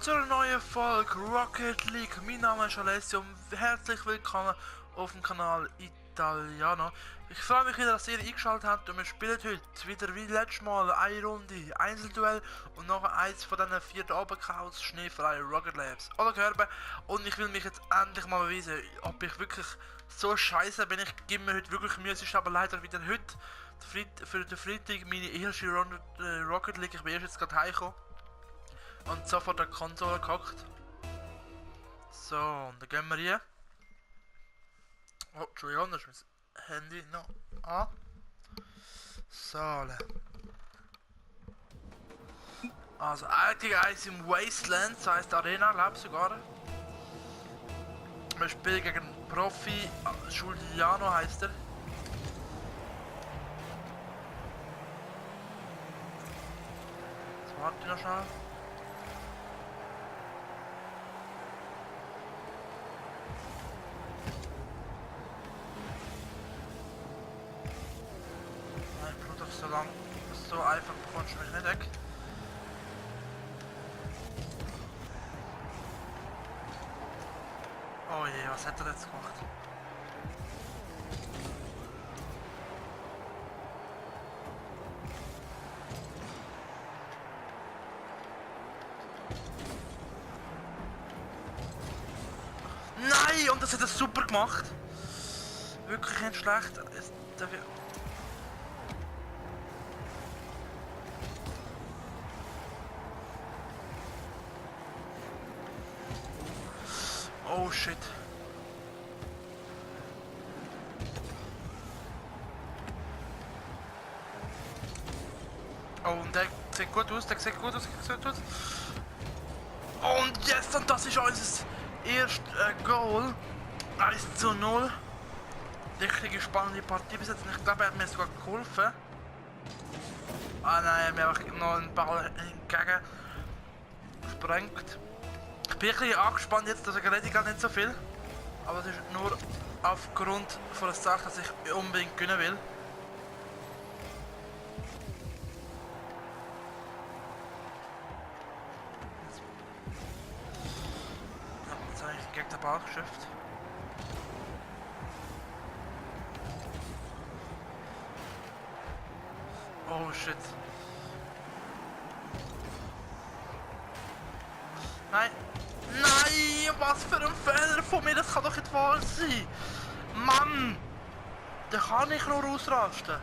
zu einer neuen Folge Rocket League. Mein Name ist Alessio und herzlich willkommen auf dem Kanal Italiano. Ich freue mich wieder, dass ihr eingeschaltet habt und wir spielen heute wieder wie letztes Mal eine Runde Einzelduell und noch eins von diesen 4 Abendchaos schneefreie Rocket Labs. Oder gehört. Und ich will mich jetzt endlich mal beweisen, ob ich wirklich so scheiße bin. Ich gebe mir heute wirklich Mühe, es ist aber leider wieder heute für den Freitag meine erste Runde Rocket League. Ich bin erst jetzt gerade heimgekommen und sofort an die Konsole gehackt. So, und dann gehen wir hier. Oh, Entschuldigung, das ist mein Handy noch an. So, also eigentlich eins im Wasteland, das heisst Arena, glaube ich sogar. Wir spielen gegen Profi, Giuliano heisst er. Jetzt warte ich noch schnell. So einfach bekommst du mich nicht weg. Oh je, was hat er jetzt gemacht? Nein! Und das hat er super gemacht! Wirklich nicht schlecht. Oh shit. Oh, und der sieht gut aus, der sieht gut aus, Und jetzt, und das ist unser erstes Goal. 1:0. Richtig spannende Partie bis jetzt. Ich glaube, er hat mir sogar geholfen. Ah nein, er hat mir einfach noch einen Ball entgegen gesprengt. Ich bin ein bisschen angespannt jetzt, also rede ich gar nicht so viel. Aber es ist nur aufgrund von der Sache, dass ich unbedingt gewinnen will. Ja, jetzt habe ich gegen den Ball geschafft. Oh shit. Nein! Nein! Was für ein Fehler von mir! Das kann doch nicht wahr sein! Mann! Da kann ich nur ausrasten!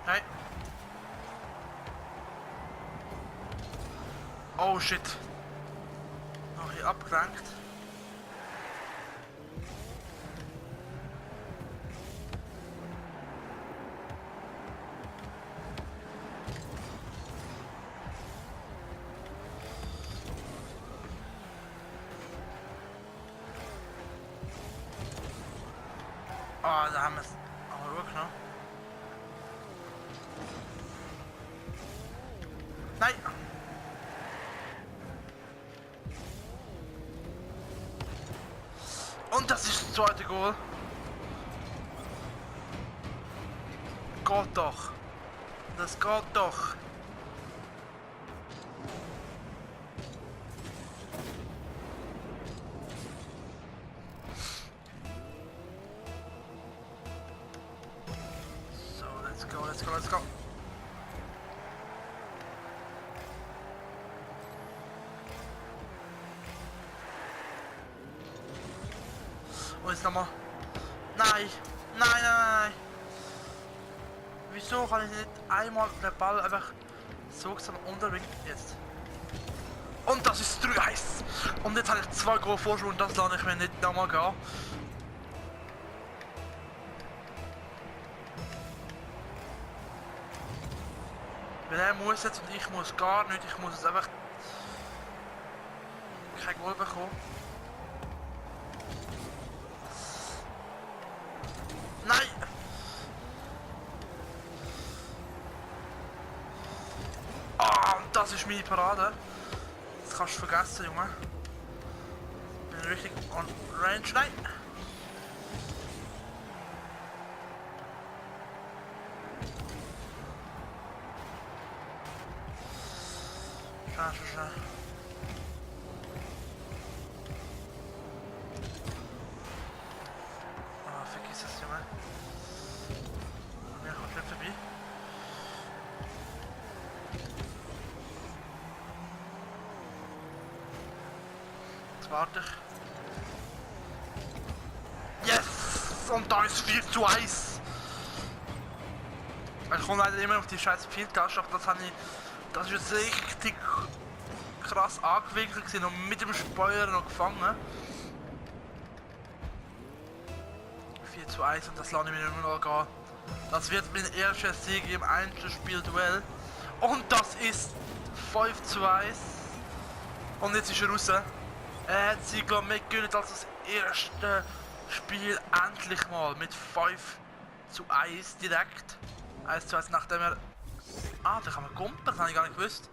Nein! Oh shit! Noch hier abgelenkt. Ah, da haben wir es. Aber wirklich noch. Nein! Und das ist das zweite Goal. Geht doch. Das geht doch. So, let's go, let's go, let's go. Und jetzt nochmal. Nein! Nein, nein, nein! Wieso kann ich nicht einmal den Ball einfach so unterbringen? Jetzt. Und das ist 3-1! Und jetzt habe ich 2 Goal Vorsprung und das lasse ich mir nicht nochmal gehen. Weil er muss jetzt und ich muss gar nicht. Ich muss jetzt einfach kein Goal bekommen. Nein! Ah, das ist meine Parade. Das kannst du vergessen, Junge. Bin richtig on range. Nein! Schnell. Ah, vergiss es, Junge. Mir kommt nicht vorbei. Jetzt warte ich. Yes! Und da ist 4:1! Ich komme leider immer auf die scheiß Pfeiltasche, aber das ist jetzt richtig krass angewickelt gewesen und mit dem Spoiler noch gefangen. 4:1 und das lasse ich mir immer noch gehen. Das wird mein erster Sieg im Einzelspiel-Duell. Und das ist 5:1. Und jetzt ist er raus. Er hat sich mitgegönnt als das erste Spiel endlich mal mit 5:1 direkt. 1:1 nachdem er... Ah, da kann man kumpen, das habe ich gar nicht gewusst.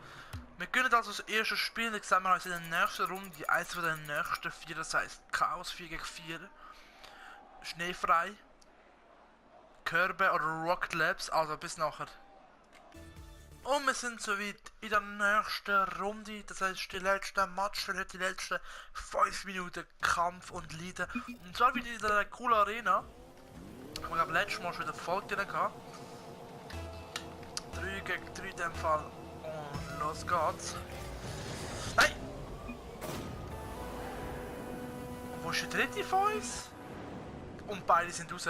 Wir gönnen also das erste Spiel, dann sehen wir uns in der nächsten Runde, eins von den nächsten 4, das heisst Chaos 4 gegen 4. Schneefrei. Körbe oder Rocket Labs, also bis nachher. Und wir sind soweit in der nächsten Runde, das heisst die letzte Match für die letzten 5 Minuten Kampf und Leiden. Und zwar wieder in einer coolen Arena. Ich habe letztes Mal schon wieder Erfolg drin gehabt. 3 gegen 3 in dem Fall. Und los geht's. Nein! Und wo ist der dritte von uns? Und beide sind raus.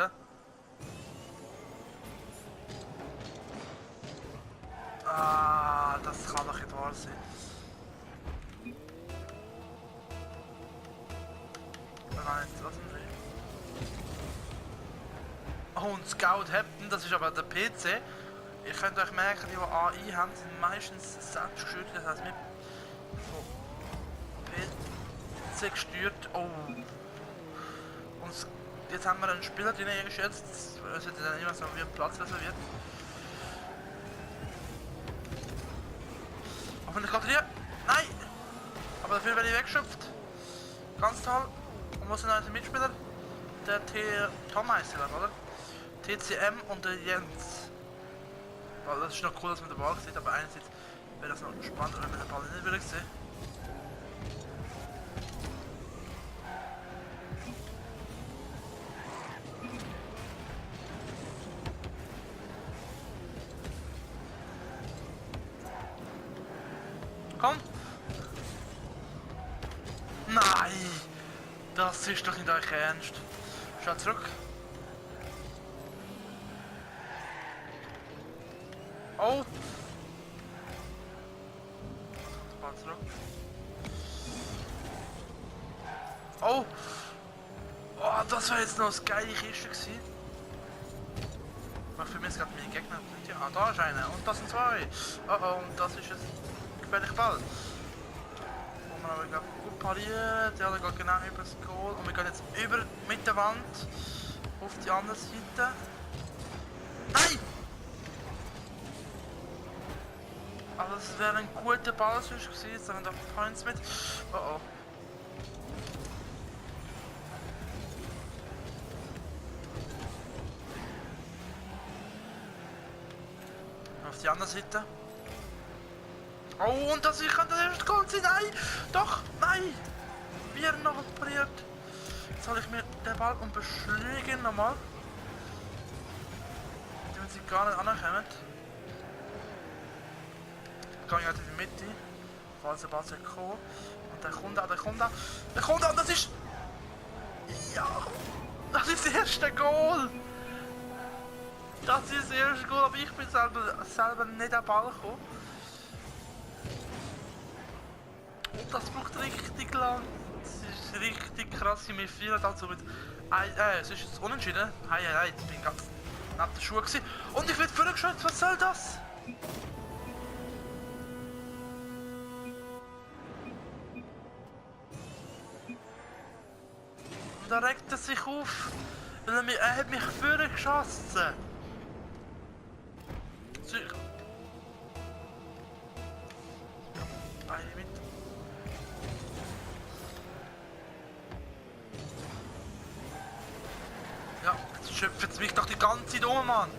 Ah, das kann doch nicht wahr sein. Nein, was sind wir? Oh, und Scout Happen, das ist aber der PC. Ihr könnt euch merken, die AI haben, sind meistens selbst gesteuert, das heißt mit von PC gesteuert. Oh. Und jetzt haben wir einen Spieler, den er ist jetzt, es wird dann immer so wie ein Platz reserviert. Hoffentlich kommt er hier. Nein! Aber dafür werde ich weggeschöpft. Ganz toll. Und was sind eigentlich Mitspieler? Der Tom heißt er, oder? TCM und der Jens. Weil das ist noch cool, dass man den Ball sieht, aber einerseits wäre das noch spannend, wenn man den Ball nicht wirklich sieht. Komm! Nein! Das ist doch nicht euch ernst. Schau zurück. Oh! Mal zurück. Oh! Oh, das war jetzt noch das geile Kiste gewesen. Aber für mich ist gerade meine Gegner. Ja, da ist einer. Und das sind zwei. Oh, und das ist jetzt gefährlich Ball. Wo man aber gut pariert. Ja, der geht genau über das Goal. Und wir gehen jetzt über mit der Wand auf die andere Seite. Nein! Aber das wäre ein guter Ball sonst gewesen, jetzt haben wir da Points mit. Oh oh. Auf die andere Seite. Oh, und das könnte der erste Goal sein. Nein! Doch! Nein! Wir noch operiert. Jetzt hole ich mir den Ball und beschläge ihn nochmal. Damit sie gar nicht ankommen. Gehe ich halt in die Mitte, falls der Ball kommt. Und der kommt an, das ist... Ja! Das ist das erste Goal! Das ist das erste Goal, aber ich bin selber nicht an den Ball gekommen. Und das braucht richtig lang. Das ist richtig krass, wir führen also mit... es ist jetzt unentschieden. Hey, ich bin ganz neben der Schuhe gewesen. Und ich werde vorgeschützt, was soll das? Da regt er sich auf, weil er hat mich vorgeschossen. schöpft mich doch die ganze Zeit um, Mann.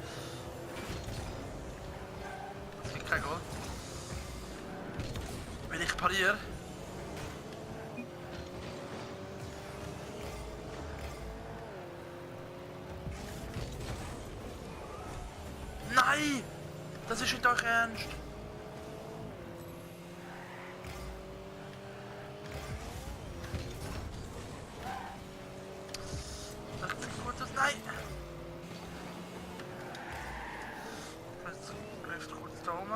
Das gibt kein Goal. Wenn ich pariere. Nein! Das ist nicht euch ernst. Das sieht gut aus. Nein! Jetzt läuft kurz da oben.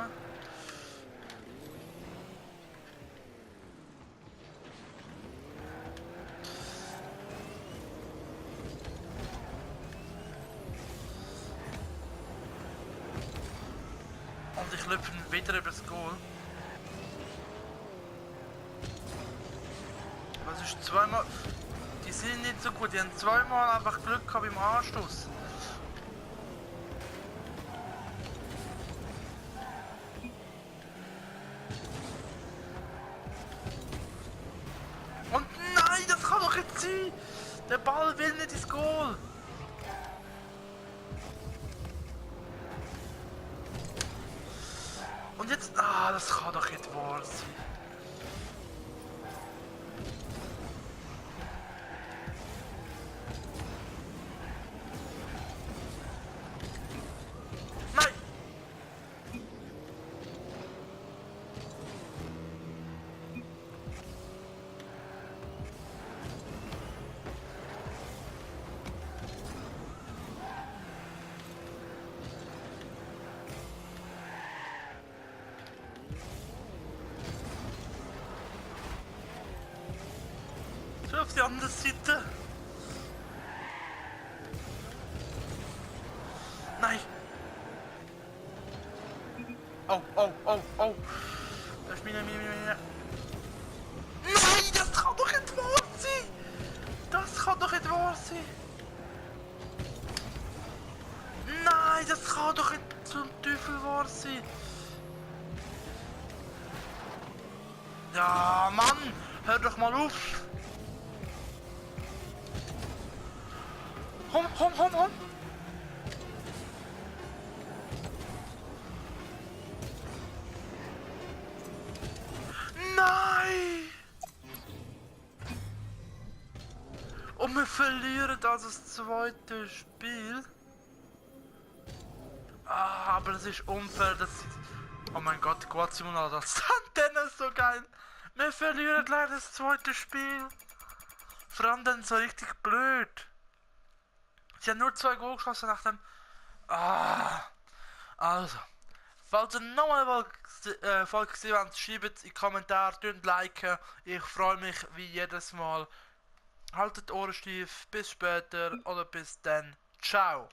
Und ich löpfe wieder über das Goal. Das ist zweimal. Die sind nicht so gut, die haben zweimal einfach Glück gehabt beim Anstoß. Und nein, das kann doch nicht sein! Der Ball will nicht ins Goal! Und jetzt. Ah, das kann doch nicht wahr sein. Nein! So auf die andere Seite. Nein! Oh, oh, oh, oh! Das ist meine. Nein, das kann doch nicht wahr sein! Das kann doch nicht wahr sein! Nein, das kann doch nicht zum Teufel wahr sein! Ja, Mann! Hör doch mal auf! Hom! Nein! Und wir verlieren das zweite Spiel. Ah, aber das ist unfair, dass... Oh mein Gott, Guatemala, das Antenne ist so geil. Wir verlieren leider das zweite Spiel. Vor allem dann so richtig blöd. Sie haben nur 2 Goal geschossen nach dem... Ah, also. Falls ihr nochmal Folge gesehen habt, schreibt in die Kommentare, liken. Ich freue mich wie jedes Mal. Haltet die Ohren steif. Bis später oder bis dann. Ciao.